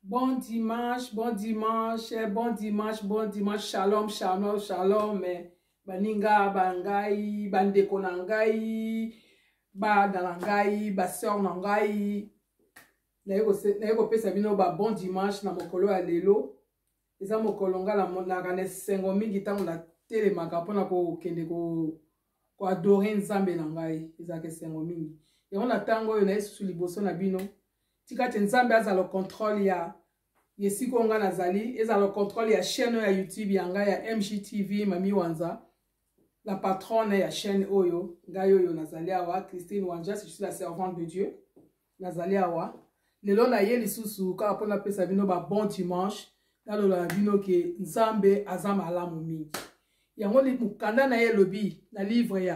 Bon dimanche, bon dimanche, bon dimanche, bon dimanche, shalom, shalom, shalom. Baninga ba ngai, bandeko na ngai, bana na ngai, ba sœur na ngai. Naye kopesa bino ba bon dimanche na mokolo ya lelo. Eza mokolo nga namonaka na esengo mingi ntango natelemaka mpona kokende ko koadore Nzambe na ngai. Ezalaka esengo mingi. Yango na ntango oyo naye susu liboso na bino. Tika te Nzambe azala contrôle ya esika oyo ngai nazali, ezala contrôle ya chaîne oyo ya YouTube ya ngai ya MGTV Mami Wanza, la patronne ya chaîne oyo ngai oyo nazali awa, Christine Wanja, je suis la servante de Dieu. Nazali awa lelo na ye lisusu kaka mpo napesa bino ba bon dimanche, nalola na bino ke Nzambe aza malamu mingi. Yango mokanda na ye elobi na livre ya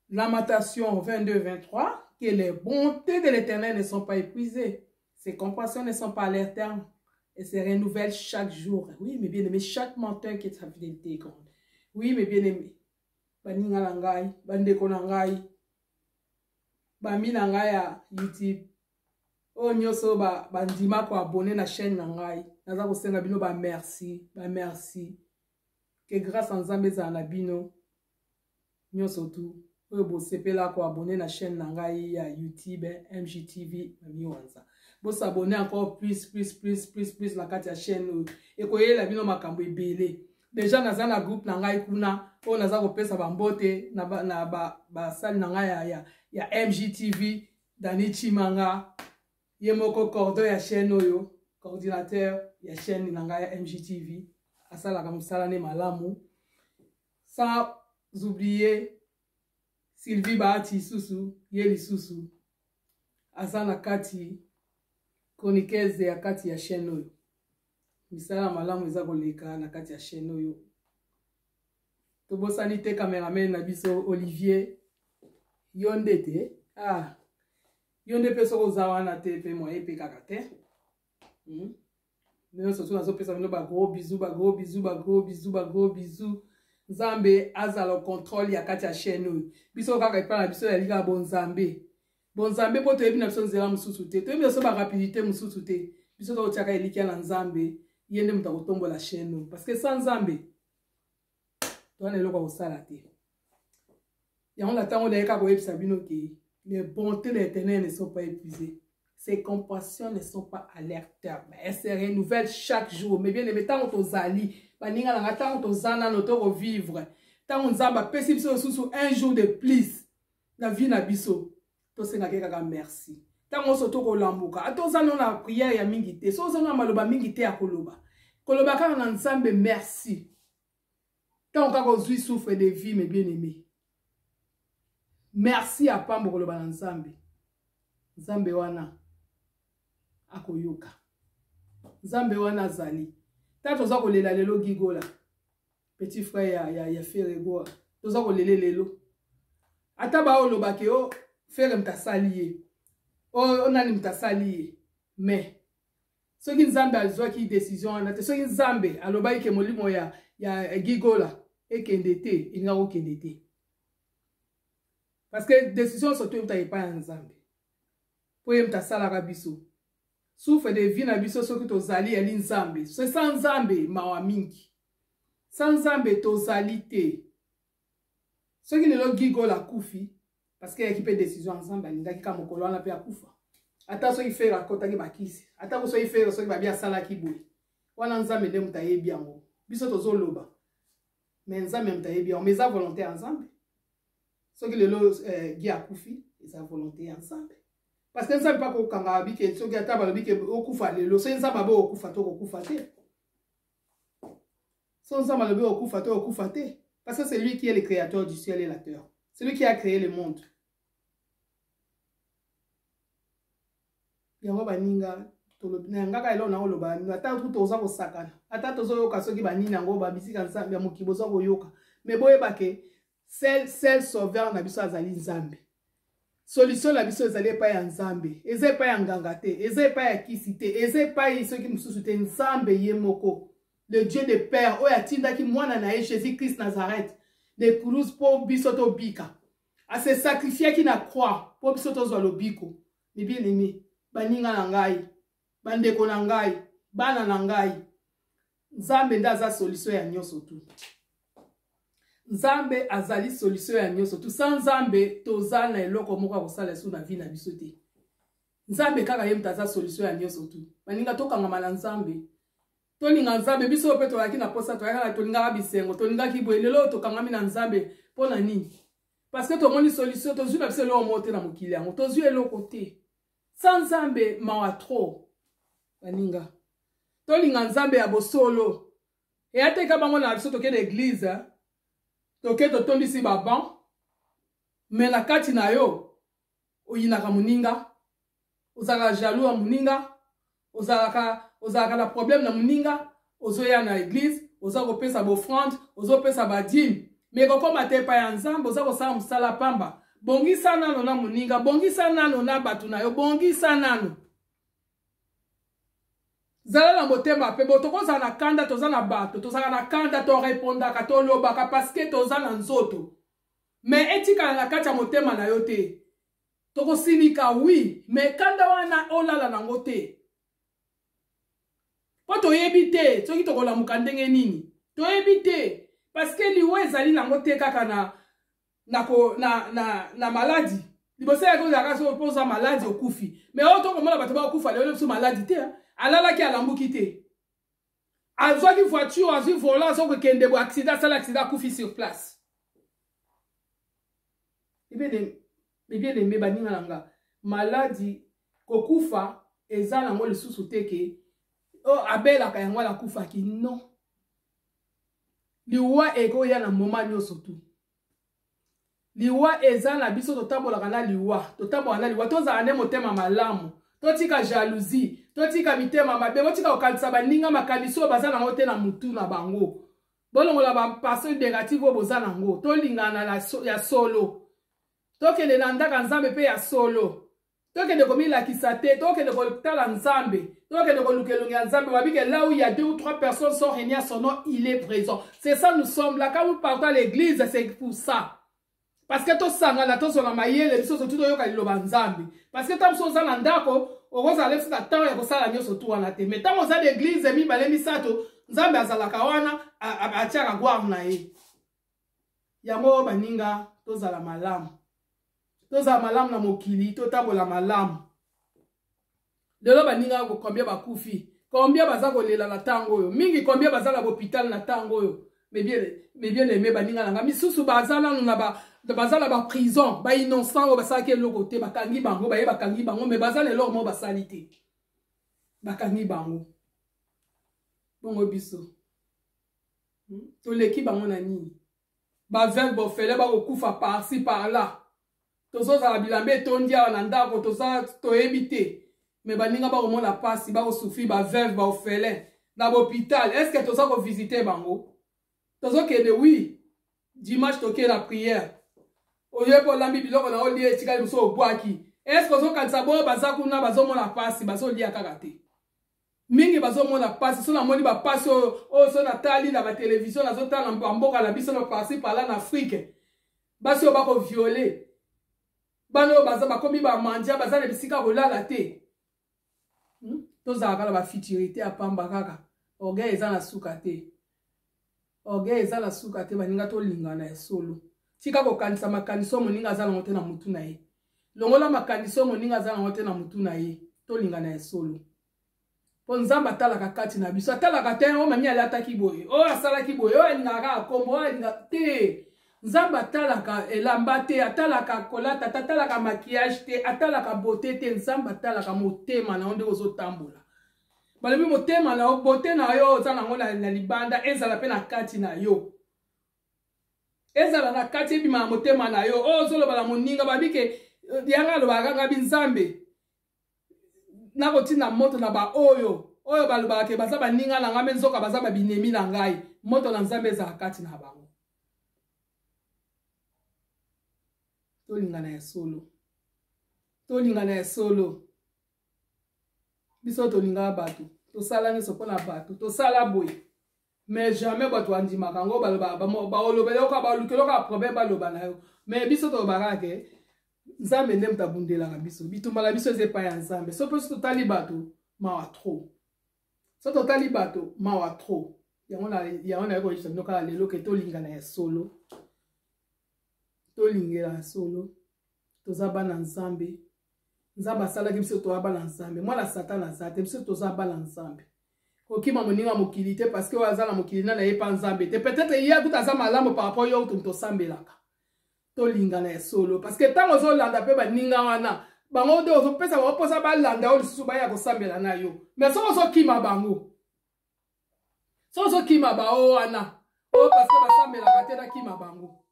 Lamentation 22-23 que les bontés de l'Éternel ne sont pas épuisées, ses compassions ne sont pas à leur terme et se renouvellent chaque jour. Oui, mes bien-aimés, chaque matin que sa fidélité est grande. Oui, mes bien-aimés, baninga na ngai, bandeko na ngai, bami na ngai ya YouTube, oyo nyonso bandima ko abonner na chaîne na ngai, naza kosenga bino ba merci, ba merci. Que grâce à Nzambe ezala na bino nyonso tu oyo bosepela ko abonner na chaîne na ngai ya YouTube MGTV Mami Wanza. Bosabonner encore plus, plus, plus, plus, plus na kati ya chaîne oyo, ekoyela bino makambo ebele. Deja naza na groupe na ngai kuna oyo naza kopesa bambote na basali na ngai ya MGTV, Dani Chimanga, ye moko cordon ya chaîne oyo, coordinateur ya chaîne na ngai ya MGTV, asalaka mosala ne malamu. Sans oublier Sylvie Bahati lisusu, ye lisusu aza na kati chroniqueuse ya kati ya chaîne oyo. Misala malamu eza koleka na kati ya chaîne oyo. Tobosani te cameraman na biso Olivier, yo nde te, yo nde pe soki oza wana te pe moye pe kaka te. Nyonso so nazopesa bino ba gros bisous, ba gros bisous, ba gros bisous, ba gros bisous. Nzambe azala contrôle ya kati ya chaîne oyo. Biso kaka epai na biso ya lika bonzambe. Bonzambe po toyebi na biso nzela mosusu te, toyebi na biso ba rapidité mosusu te. Biso tokotiaka elikya na Nzambe, ye nde moto akotombola chaîne oyo. Parce que sans Nzambe, toza na eloko ya kosala te. Yango na ntango nayeka koyebisa bino ke les bontés de l'Éternel ne sont pas épuisées. Ses compassions ne sont pas à leur terme. Elles se renouvellent chaque jour. Mais bien aimé, tango tozali, baninga na nga, tango tozana no toko vivre. Tango Nzambe apesi biso lisusu un jour de plus na vie na biso. Tosengaki kaka merci. Tango nyonso tokolambuka, ata oza no na prière ya mingi te, so oza no na maloba mingi te ya koloba. Koloba kaka na Nzambe merci. Tango kaka ozwi souffle de vie, mes bien-aimés. Merci ya pambo koloba na Nzambe. Nzambe wana akoyoka. Nzambe wana azali. Tango toza kolela lelo Gigola, petit frère ya Ferre Gola, toza kolela lelo. Ata ba olobake o Ferre mtasali ye. O nani mtasali ye. Mais soki Nzambe azwaki décision wana te, soki Nzambe alobaki ke molimo ya Gigola ekende te, elinga kokende te. Parce que décision surtout euta epai ya Nzambe. Po ye moto asalaka biso. Souffle de vie na biso soki tozali yali Nzambe. C'est sans Nzambe mawa mingi. Sans Nzambe tozali te. Soki lelo Gigola akufi, parce que yaki pe décision ya Nzambe, alingaki ka mokolo wana pe akufa. Ata soki Ferre akotaki bakisi, ata soki Ferre soki babi asalaki boye. Wana Nzambe nde moto ayebi yango. Biso tozoloba. Mais Nzambe moto ayebi yango, mais eza volonté ya Nzambe. Soki lelo Guy akufi, eza volonté ya Nzambe. Parce que Nzambe pa kokanga abike soki ata balobi ke okufa lelo, soki Nzambe abe okufa to kokufa te. Soki Nzambe alobi okufa to okufa te. Parce que c'est lui qui est le créateur du ciel et la terre. C'est lui qui a créé le monde. Yango baninga tolobi na ngaka eloko na oloba ata kutu toza kosakana, ata tozoyoka soki banini yango ba bisika Nzambe ya mokili boza koyoka. Mais boyeba ke seul sauveur na biso azali Nzambe. Solution na biso ezali epai ya Nzambe, eza epai ya nganga te, eza epai ya kisi te, eza epai soki mosusu te. Nzambe ye moko, le Dieu de Père oyo atindaki mwana na ye Jésus-Christ Nazareth de Cruz po biso tobika. Ase sacrifiaki na croix po biso tozwa lobiko. Mais bien aimé, baninga na ngai, Bandeko na ngai, bana na ngai, Nzambe nde aza solution ya nyonso tu. Nzambe azali solution ya nyonso tu. Sans Nzambe toza na eloko moko ya kosala lisusu na vie na biso te. Nzambe kaka ye moto aza solution ya nyonso tu. Baninga, tokangama na Nzambe. Tolinga Nzambe. Biso oyo mpe tozalaki na posa, toyaka, tolingaka bisengo, tolingaki boye. Lelo oyo tokangami na Nzambe mpo na nini? Parce que tomoni solution, tozwi na biso eloko moko te na mokili yango. Tozwi eloko te. Sans Nzambe, mawa trop. Baninga, tolinga Nzambe ya bosolo. Eya te ka bango na biso toke na église, toke totondisi baban, mais na kati na yo oyinaka moninga, ozalaka jaloux ya moninga, ozalaka na problème na moninga. Ozoya na église, oza kopesa baoffrande, ozopesa badîme, mais kokóma te epai ya Nzambe. Oza kosala mosala pamba. Bongisa nano na moninga, bongisa nano na bato na yo, bongisa nano. Zala na motema mpe bo. Tokozala na kanda, toza na bato, tozalaka na kanda, torépondaka, tolobaka parce que toza na nzoto, mais etikala na kati ya motema na yo te. Tokosilika, oui, mais kanda wana olala nango te, mpo toyebi te soki tokolamuka ndenge nini. Toyebi te, parce que liwa ezali nango te kaka na maladie. Liboso yaki ozalaka soki mpo oza maladie, okufi. Mais oyo tokomona bato bakokufa lelo biso, maladie te, alalaki, alambuki te, azwaki voiture, azwi volant, azokokende bo accident, asali accident, akufi sur place. Bien aimé, baninga na nga, maladie, kokufa eza nango lisusu te ke oyo abelaka yango wana akufaki. Non, liwa ekoya na moment nyonso tu. Liwa eza na biso, totambolaka na liwa, totambolaka na liwa. Tozala nde motema malamu, totika jalousie, totika mitema mabe, botika kokanisa baninga makanisi oyo baza nango te na mutu na bango. Bolongola bapensées négatives oyo boza nango. Tolingana ya solo, tokende na ndaka Nzambe mpe ya solo. Tokende komilakisa te, tokende kotala Nzambe, tokende koluka elongi ya Nzambe. Babi que là où il y a deux ou trois personnes sont réunies à son nom, il est présent. C'est ça, nous sommes là. Quand nous partons à l'église, c'est pour ça, parce que tosangana, tozwala mayele biso surtout, toyoka liloba Nzambe. Parce que ntango mosusu oza na ndako, okozala biso na ntango ya kosala nyonso tu wana te. Mais ntango oza na église, mibale, misato, Nzambe azalaka wana, atiaka gloire na ye. Yango baninga, tozala malamu, tozala malamu na mokili, totambola malamu. Lelo baninga, combien bakufi, combien baza kolela na ntango oyo mingi, combien baza na bahôpital na ntango oyo. Mais bien aimé, baninga na nga, misusu baza nanu na baza na baprison, bainnocent oyo basalaki eloko te, bakangi bango, baye bakangi bango, mais baza na eloko moko basali te, bakangi bango. Bongo biso Toleki bango na nini? Baveuve, baorphelin bakokufa par-ci par-là. Tozozala bilamba etondi awa na ndako, toza toyebi te. Mais baninga bakomona mpasi, bakosouffrir, baveuve, baorphelin na bahôpital. Est ce que toza kovisite bango? Tozokende, oui, dimanche tokei na prière, oye mpo olambi biloko na olia, etikali mosu obwaki. Est ce que ozokanisa boyo baza kuna bazomona mpasi, bazolia kaka te? Mingi bazomona mpasi. So namoni bapasi oyo, oyo so natali na batelevizio, nazotala na bamboka na biso na par-ci par-là na Afrique, basi oyo bakovioler, bana oyo baza bakomi bamandia, baza na bisika kolala te. Tozalaka na bafutilité ya pamba kaka. Orgueil eza na suka te, orgueil eza na suka te. Baninga, tolingana ya solo. Tika kokanisa makanisi oyo moninga aza nango te na mutu na ye. Longola makanisi oyo moninga aza nango te na mutu na ye. Tolingana ya solo, mpo Nzambe atalaka kati na biso. Atalaka te oyo mami alataki boye, oyo asalaki boye, oyo alingaka kaka kombo, oyo alinga te. Nzambe atalaka elamba te, atalaka kolata te, atalaka maquillage te, atalaka beauté te. Nzambe atalaka motema na yo ndenge ozotambola. Balobi motema na yo, beauté na yo oza nango na libanda, ezala mpe na kati na yo, ezala na kati, ebima na motema na yo oyo ozoloba na moninga. Babi ke yanga alobaka kaka bi Nzambe nakotinda moto na baoyo oyo balobaka ke baza baninga na ngai, mais nzoka baza babinemi na ngai. Moto na Nzambe ezala kati na bango. Tolingana ya solo, tolingana ya solo. Biso tolingaka bato, tosala nyonso mpona bato, tosala boye, mais jamais bato bandimaka yango. Balobaka, baolobela, balukelaka problème, baloba na yo. Mais biso tolobaka ke Nzambe nde moto abundelaka biso. Bitumba na biso eza epai ya Nzambe. So mpe so totali bato. Mawa trop. So totali bato, mawa trop. Yango na yango na koyebisa bino kaka lelo ke tolingana ya solo. Tolingela ya solo. Toza bana Nzambe. Nzambe asalaki biso toza bana Nzambe. Mwana Satan aza te, biso toza bana Nzambe. Kokima moninga mokili te parce que oyo aza na mokili na ye pa Nzambe te. Peut-être ye akuta aza malamu par rapport yo kutu tosambelaka. Tolingana ya solo parce que ntango ozolanda mpe baninga wana bango nde ozopesa bango mposa balanda yo lisusu baya kosambela na yo. Mais soki ozokima bango, soki ozokima bao wana oyo parce que basambelaka te, nakima bango,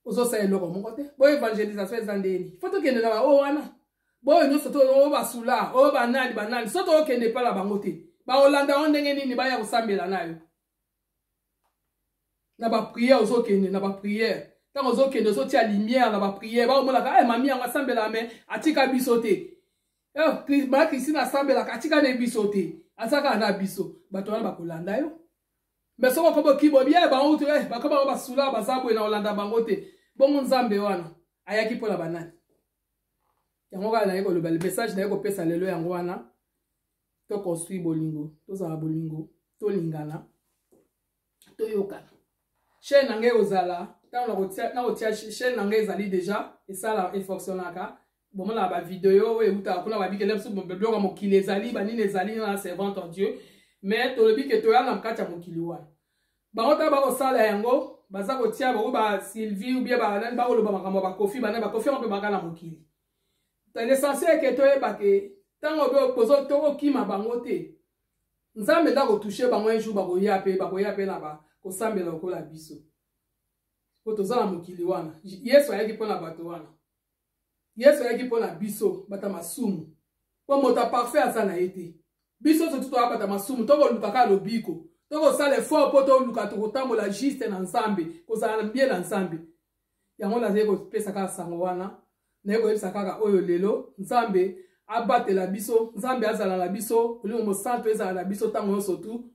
ozosala eloko moko te. Bo evangelisation eza ndeni, fo tokende na baoyo wana boyo nyonso to oyo basula oyo banani banani, so tokende epai na bango te, baolanda yango ndenge nini baya kosambela na yo? Na bapriere ozokende, na bapriere ntango ozokende ozotia lumière na bapriere, baomonaka eh, mami yango asambelaka me atika biso te, eh, ma Christine asambelaka atika na biso te, aza kaka na biso. Bato wana bakolanda yo. Me soki okomi okibo bien bango te, eh, bakomi bango basula baza boye na kolanda bango te. Bongo Nzambe wana ayaki mpo na banani? Yango kaka naye koloba, message naye kopesa lelo yango wana. Toconstruire bolingo, tozala bolingo, tolingana, toyokana. Chaîne na ngai ekozala ntango nakotia chaîne na ngai ezali déjà esala efonctionnaka. Bomonaka bavideo oyo eutaka kuna, babikele biso biloko ya mokili ezali banini ezali na servante en Dieu. Mais tolobi ke toya na kati ya mokili wana, bango ntango bakosala yango baza kotia bango ba Sylvie ou bien banani bakoloba makambo ya bakofi, banani bakofi yango mpe baka na mokili. L'essentiel ke toyeba ke ntango tokokima bango te, Nzambe nde akotouche bango un jour, bakoya mpe bakoya mpe na kosambela lokola biso, po toza na mokili wana. Yesu ayaki mpo na bato wana, Yesu ayaki mpo na biso bato ya masumu, mpo moto ya parfait aza na ye te. Biso nyonso toya bato ya masumu, tokoluka kaka lobiko, tokosala effort mpo toluka tokotambola juste na Nzambe, kozala na bien na Nzambe. Yango nazali kopesa kaka sango wana, naye koyebisa kaka oyo lelo. Nzambe abatela biso, Nzambe azala na biso, Molimo Mosantu ezala na biso ntango nyonso tu.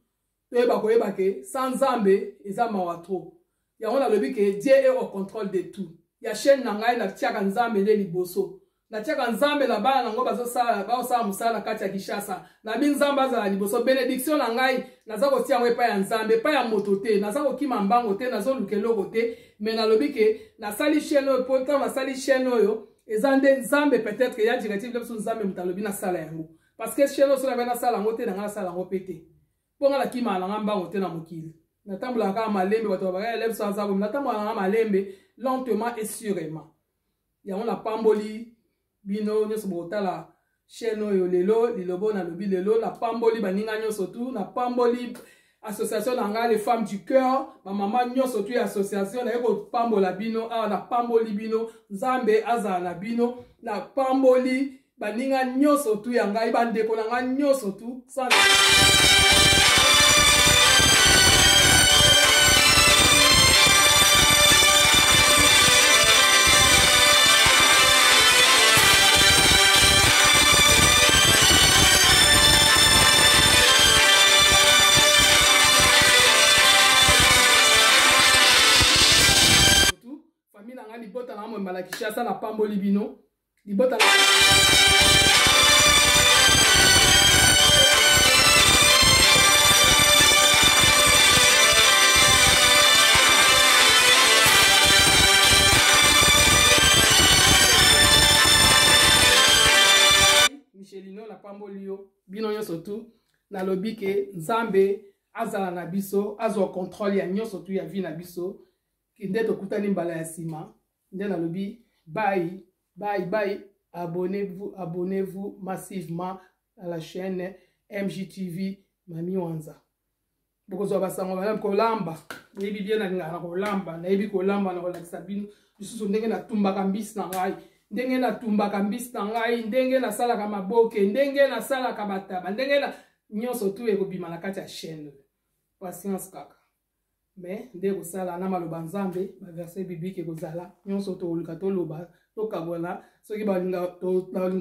Toyeba koyeba ke sans Nzambe eza mawa trop. Yango nalobi ke Dieu est au contrôle de tout. Ya chaîne na ngai natiaka Nzambe nde liboso, natiaka Nzambe na bana nango bazosala, baosala mosala na kati ya Kinshasa. Nabi Nzambe azala liboso. Benediction na ngai naza kotia yango epai ya Nzambe, epai ya moto te. Naza kokima mbango te, nazoluka eloko te. Me nalobi ke nasali chaîne oyo mpo ntango nasali chaîne oyo eza nde Nzambe, peut-être ya directive nde biso Nzambe moto alobi nasala yango, parce que chaîne oyo so nabai nasala yango te, na ngai nasala yango mpe te, mpo ngai nakimaka na ngai mbango te na mokili. Natambolaka kaka malembe, bato babaka elève so aza bomi. Natambolaka na ngai malembe, lentement et sûrement. Yango napamboli bino nyonso bokotala chaîne oyo lelo. Lilobo nalobi lelo, napamboli baninga nyonso tu, napamboli association na ngai les femmes du cœur, bamama nyonso tu ya association. Naye kopambola bino awa, napamboli bino, Nzambe azala na bino. Napamboli baninga nyonso tu ya ngai, bandeko na ngai nyonso tu. Famille na ngai, libota na ngai mobimba na Kinshasa, napamboli bino libota. Michelino, napamboli yo bino nyonso tu. Nalobi ke Nzambe azala na biso, azwa contrôle ya nyonso tu ya vie na biso. Nde tokutani mbala ya nsima, nde nalobi bye bye bye. Abonnez-vous, abonnez-vous massivement à la chaîne MGTV Mami Wanza. Bokozwa basango malamu. Kolamba nayebi bien, nalingaka na kolamba, nayebi kolamba. Na kolakisa bino lisusu ndenge natumbaka mbisi na ngai, ndenge natumbaka mbisi na ngai, ndenge nasalaka maboke, ndenge nasalaka bataba, ndenge na nyonso tu ekobima na kati ya chaîne. Patience kaka, mais nde kosala na maloba Nzambe, baverset biblique ekozala nyonso. Toluka toloba, tokabwana. Soki balinga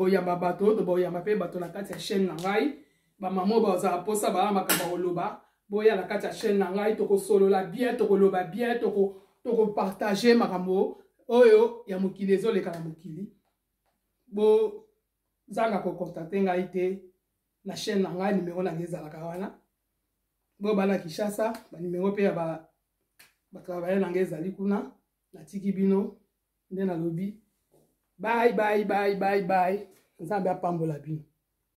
oyamba bato, to baoyamba mpe bato na kati ya chaîne na ngai. Bamama oyo bazala mposa baa makambo ya koloba, boya na kati ya chaîne na ngai, tokosolola bien, tokoloba bien, tokopartage makambo oyo ya mokili ezoleka na mokili. Bozanga kocontacte ngai te na chaîne na ngai, numero na ngai ezalaka wana. Boyo bana Kinshasa, banimero mpe ya batravailleur na ngai ezali kuna. Natiki bino nde nalobi bye bye bye bye bye. Nzambe apambola bino.